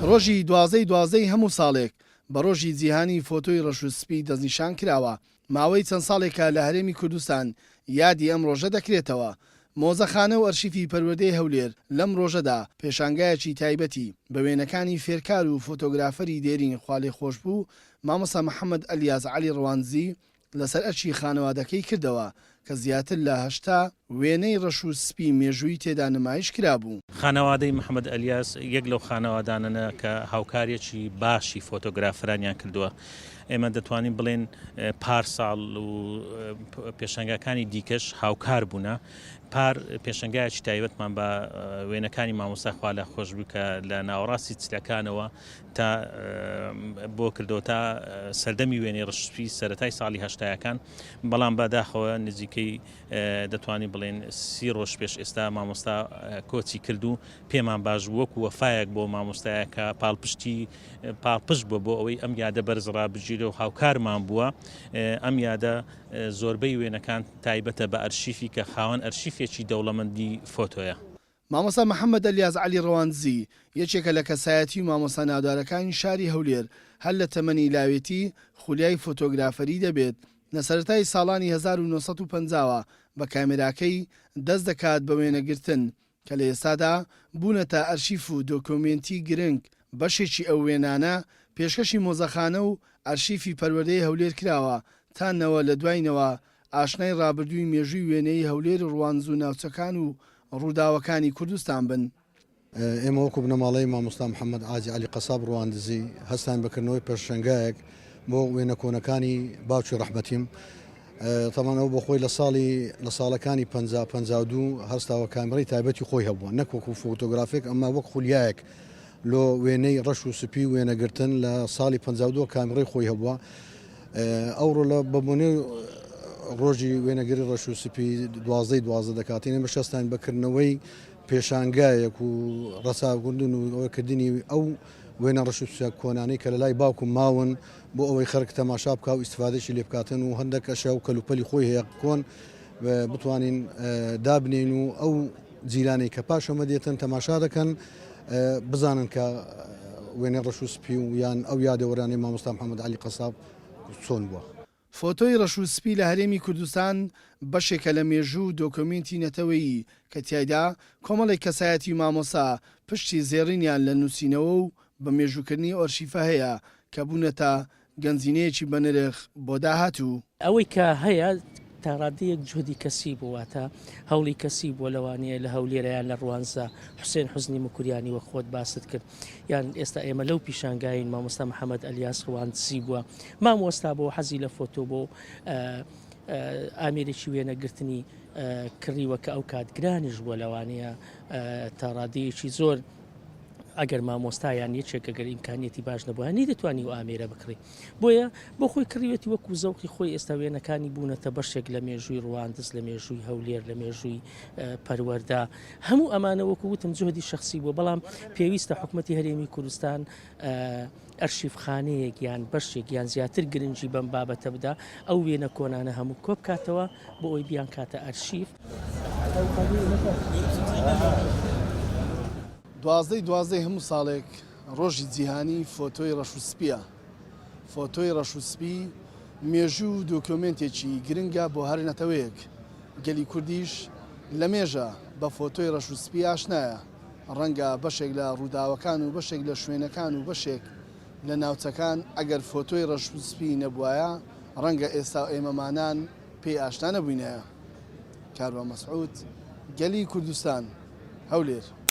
ڕۆژی 12 ی 12 ی هەموو ساڵێک بە ڕۆژی جیهانی فۆتۆی ڕەش و سپی دەستنیشان کراوە، ماوەی چەند ساڵێکە لە هەرێمی کوردستان یادی ئەم ڕۆژە دەکرێتەوە. مۆزەخانە و ئەرشیفی پەروەردەی هەولێر لەم ڕۆژەدا پێشانگایەکی تایبەتی بە وێنەکانی فێرکار و فۆتۆگرافەری دێرین خوالێخۆشبوو مامۆستا محەمەد ئەلیاس عەلی ڕواندزی لەسەر ئەرکی خانەوادەکەی کردەوە کە زیاتر لە 80 وێنەی ڕەش و سپی مێژووی تێدا نمایش کرابوو. خانەوادەی محەمەد ئەلیاس یەک لەو خانەوادانەنە کە هاوکاریەکی باشی فۆتۆگرافەرانیان کردووە. ئێمە دەتوانین بڵێن پار ساڵ و پێشانگاکانی دیکەش هاوکار بوونە. پار پێشانگایەکی تایبەتمان بە وێنەکانی مامۆستا خوالە خۆش بوو کە لە ناوەڕاستی چلەکانەوە تا بۆ کردەوە تا سەردەمی وێنەی ڕەشسپی سەرەتای ساڵی هەشتایەکان، بەڵام بەداخەوە نزیکەی دەتوانین بڵێن 30 ڕۆژ پێش ئێستا مامۆستا کۆچی کرد و پێمان باش بوو وەکو وەفایەک بۆ مامۆستایە کە پاڵپشتی پاڵپشت بووە بۆ ئەوەی ئەم یادە بەرز ڕابگیرێ و هاوکارمان بووە. ئەم یادە زۆربەی وێنەکان تایبەتە بە ئەرشیفی کە خاوەن ئەرشیفێکی دەوڵەمەندی فۆتۆیە. مامۆستا محەمەد ئەلیاس عەلی ڕەواندزی، یەکێکە لە کەسایەتی و مامۆستا ناودارەکانی شاری هەولێر، هەر لە تەمەنی لاوێتی خولیای فۆتۆگرافەری دەبێت، لە سەرەتای ساڵانی 1950 وە بە کامێراکەی دەست دەکات بە وێنەگرتن، کە لە ئێستادا بوونەتە ئەرشیف و دۆکۆمێنتی گرنگ، بەشێکی ئەو وێنانە پێشکەشی مۆزەخانە و ئەرشیفی پەروەردەی هەولێر کراوە تا نەوە لە دوای نەوە ئاشنای ڕابردووی مێژووی وێنەیی هەولێر و ڕواندز و ناوچەکان و ڕووداوەکانی کوردستان بن. ئێمە وەکو بنەماڵەی مامۆستا محەمەد عاجی عەلی قەساب ڕواندزی هەستاین بە کردنەوەی پێشەنگایەک بۆ وێنە کۆنەکانی باوکی ڕەحمەتیم. تەبعەن ئەو بۆ خۆی لە ساڵی لە ساڵەکانی 50 52 هەستاوە کامێرەی تایبەتی خۆی هەبووە نەک وەکو فۆتۆگرافێک ئەمما وەک خولیایەک لۆ وێنەی ڕەش و سپی وێنەگرتن لە ساڵی 52 کامێرەی خۆی هەبووە ئەوڕۆ لە بە بۆنەی ڕۆژی وێنەگری ڕەش و سپی دوازدەی دوازدە دەکاتین ئێمە شەستان بەکردنەوەی پێشانگایەک و ڕەچاوکردن و ئەوەکردنی ئەو وێنە ڕەش و سپیە کۆنانەی کە لە لای باوکم ماون بۆ ئەوەی خەرک تەماشا بکا و ئیستفادەشی لێ بکاتن و هەندێک ئەشیا و کەلوپەلی خۆی هەیە کۆن بتوانین دابنێین و ئەو جیلانەی کە پاش ئەمە دێتن تەماشا دەکەن بزانن کە وێنەی ڕەش و سپی و یان ئەو یادەوەرانەی مامۆستا محەممەد عەلی قەساب چۆن بووە. فۆتۆی ڕەش و سپی لە هەرێمی کوردستان بەشێکە لە مێژوو و دۆکۆمێنتی نەتەوەیی کە تیایدا کۆمەڵێک کەسایەتی و مامۆستا پشتی زێڕینیان لە نووسینەوە و بە مێژووکردنی ئۆرشیفە هەیە کە بوونەتە گەنجینەیەکی بەنرخ بۆ داهاتوو. ئەوەی کە هەیە تا ڕادەیەک جوهدی کەسی بوو، واتە هەوڵی کەسی بووە، لەوانەیە لە هەولێرە یان لە ڕوانزە حوسێن حوزنی موکریانی وەک خۆت باست کرد، یان ئێستا ئێمە لەو پیشانگایین مامۆستا محەمەد ئەلیاس ڕواندزی بووە، مامۆستا بووە، حەزی لە فۆتۆ بووە و ئامێرێکی وێنەگرتنی کڕیوە کە ئەو کات گرانیش بووە، لەوانەیە تا ڕادەیەکی زۆر ئەگەر مامۆستا یان یەکێک ئەگەر ئیمکانیەتی باش نەبووایە نەیدەتوانی ئەو ئامێرە بکڕی بۆیە بۆ خۆی کڕیوێتی وەکو زەوقی خۆی ئێستا وێنەکانی بوونەتە بەشێک لە مێژووی ڕواندز لە مێژووی هەولێر لە مێژووی پەروەردە هەموو ئەمانە وەکو وتم جوهدی شخصی بووە بەڵام پێویستە حکومەتی هەرێمی کوردستان ئەرشیفخانەیەک یان بەشێک یان زیاتر گرنگی بەم بابەتە بدا ئەو وێنە کۆنانە هەموو کۆبکاتەوە بۆ ئەوی بیانکاتە ئەرشیف. دوازدەی دوازدەی هەموو ساڵێک ڕۆژی جیهانی فۆتۆی ڕەش و سپییە. فۆتۆی ڕەش و سپی مێژوو و دۆکیۆمێنتێکی گرنگە بۆ هەر نەتەوەیەک. گەلی کوردیش لە مێژە بە فۆتۆی ڕەش و سپی ئاشنایە. ڕەنگە بەشێک لە ڕووداوەکان و بەشێک لە شوێنەکان و بەشێک لە ناوچەکان ئەگەر فۆتۆی ڕەش و سپی نەبوایە ڕەنگە ئێستا ئێمەمانان پێی ئاشنا نەبووینایە. کاروان مەسعود، گەلی کوردستان، هەولێر.